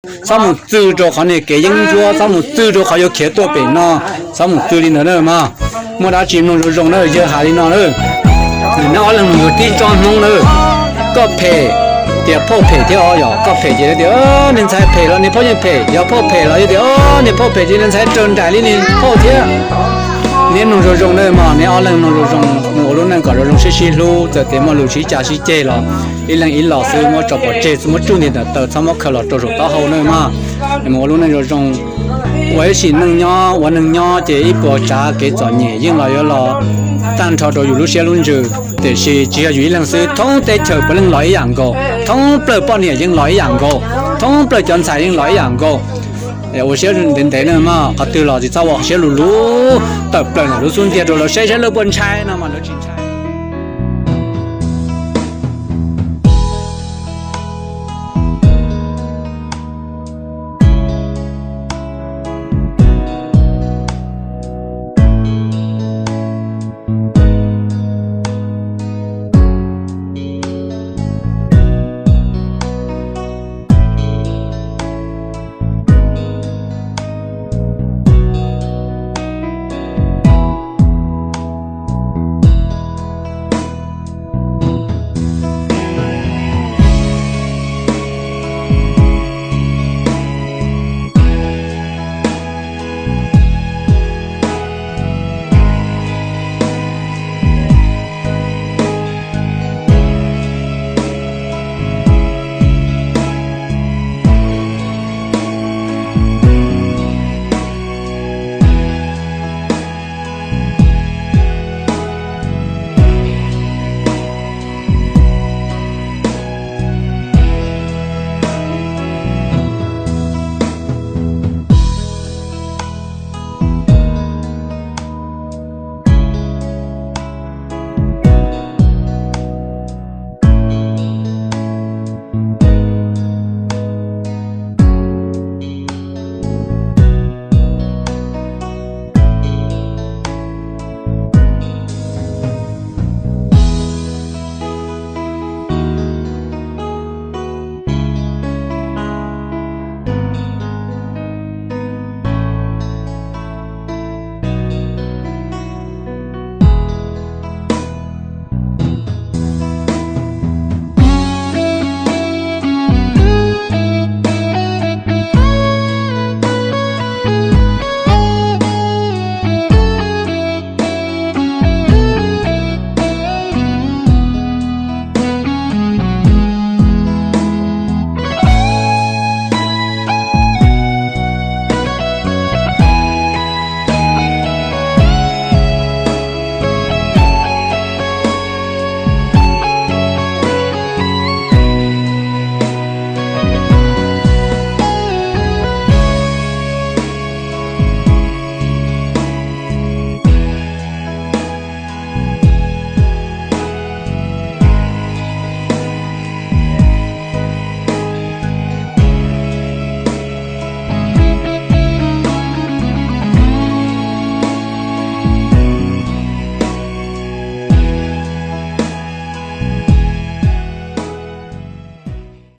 Txhob mus txwj rau qhov niag kev yeeb ncuab, txhob mus txwj rau qhov yuav khiav tuaj pem no, txhob mus txwj li ntawd na mog. Muaj dab tsi mloog zoo zoo na, yawg hais li no na. Neb ob leeg yuav tib tsob hmoob na, koj phem tias phauj phem thiab os, yog koj phem ces tias niag ntxhais phem los niag phauj yeej phem, yog phauj phem los yog tias niag phauj phem ces niag ntxhais raws nraim li niag phauj thiab. Neb mloog zoo zoo na mog, neb ob leeg mloog zoo zoo, mus ua lub neej kom zoo zoo sib sib hlub, txawm tias muaj lus sib cav sib ceg los ib leeg ib los xwb, muab tso pov tseg, muab tsuj ntiag ntawm taw, txhob muab khaws los rau saum taub hau na mog. Mus ua lub neej zoo zoo, ua ib sim neej nyob ua neeg nyob ces ib puas tsav kev txom nyem yeej los yuav los tag nrho rau yus lub siab lub ntsws, tiam sis tsis yog yus ib leeg xwb, thoob teb chaws puav leej los ib yam nkaus, thoob plaws poj niam yeej los ib yam nkaus, thoob plaws cov ntxhais yeej los ib yam nkaus. Ua siab ntev ntev na mog, qhov twg los tsis txhob ua siab lus lus tawm plaws ntawm lub xub ntiag rau lawv saib saib lawv puas ntshai no mas lawv tsis ntshai.